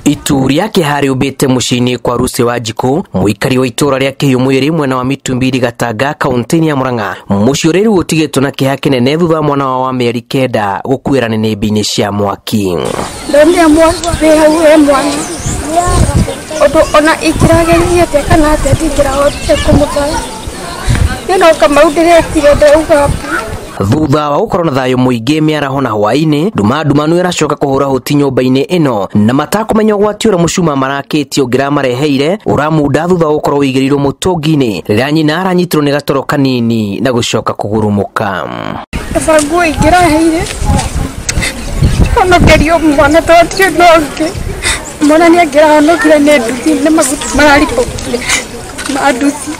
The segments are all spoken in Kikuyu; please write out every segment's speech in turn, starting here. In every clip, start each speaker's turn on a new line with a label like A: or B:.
A: Itu rĩa kĩeha rĩũmbĩte mũciĩ-inĩ kwa Lucy Wanjikũ, mũikari wa itũũra rĩa Kĩhiũ mwena wa Mitumbiri Gatanga kaunti-inĩ ya Murang'a. Mũciĩ ũrĩa rĩu ũtigĩtwo na kĩeha kĩnene thutha wa mwana wao wa mĩeri 9 gũkuĩra nĩnĩmbĩ-inĩ cia mwaki.
B: Ndonire mwaki wĩ hau wĩ mwana ũndũ ona ingĩrageria atĩa kana atĩa ndingĩrahotire kũmũthara. Niĩ no Kamau ndĩretire ndauga mbu.
A: Thutha wa gũkorwo na thayũ mũingĩ mĩaraho na hwaĩ-inĩ, nduma ndumanu ĩracoka kũhũra hũti nyũmba-inĩ ĩno na matakũmenya ũgwati ũrĩa mũcuma marakĩtie ũngĩramareheire ũramunda thutha wa gũkorwo ũigĩrĩirwo mũtũngi-inĩ rĩrĩa nyina aranyitirwo nĩ gatoro kanini na gũcoka kũgurumũka.
B: Kaba nguo ingĩraheire honokerio mwana tondũ ndirĩ na ũngĩ. Mwana nĩ angĩrahonokire nĩ nduthi, nĩ maguta mararibũkire ma nduthi.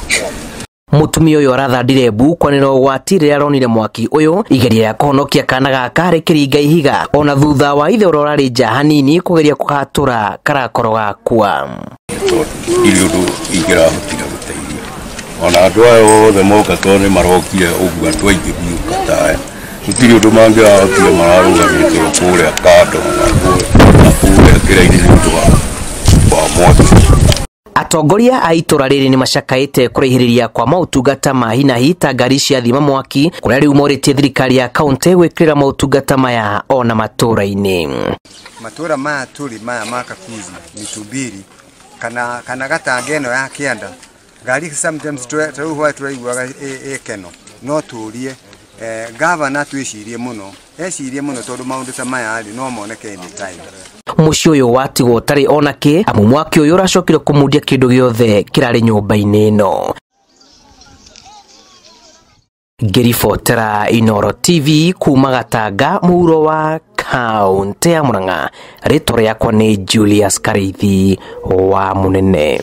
A: Mũtumia ũyũ arathandire mbu kwanĩrĩra ũgwati rĩrĩa aronire mwaki ũyũ igeria rĩa kũhonokia kana gaka rĩkĩringa ihiga ona thutha wa ithe ũrĩa ũrarĩ nja hanini kũgeria kũhatũra karakorwo gakua.
C: Ndirĩ ũndũ ingĩrahotire gũteithia ona andũ aya othe moka tondũ nĩ marokire ũguo andũ aingĩ biũ kataya gũtirĩ ũndũ mangĩrahotire mararũgamĩte o kũrĩa kando na kũrĩa kĩraini nĩ ũndũ wa mwaki.
A: Atongoria a itũra rĩrĩ nĩ macakaĩte kũraihĩrĩria kwa maũtungata ma hi na hi ta ngari cia thima mwaki kũrĩa rĩu morĩtie thirikari ya kaunti gwĩkĩrĩra maũtungata maya ona matũra-inĩ.
D: Matũra maya tũrĩ maya ma Kakuzi, Mitumbiri kana Gatanga ĩno ya kĩanda ngari sometimes rĩu hwaĩ tũraiguaga ĩkeno no tũrie gavana twĩcirie mũno ecirie mũno tondũ maũndũ ta maya rĩ no moneke anytime.
A: Mũciĩ ũyũ watigwo ũtarĩ ona kĩ amu mwaki ũyũ ũracokire kũmundia kĩndũ gĩothe kĩrarĩ nyũmba-inĩ ĩno. Ngĩribotera Inooro TV kuma Gatanga mũhuro wa kaunti ya Murang'a, rĩtwa rĩakwa nĩ Julius Kariithi wa Mũnene.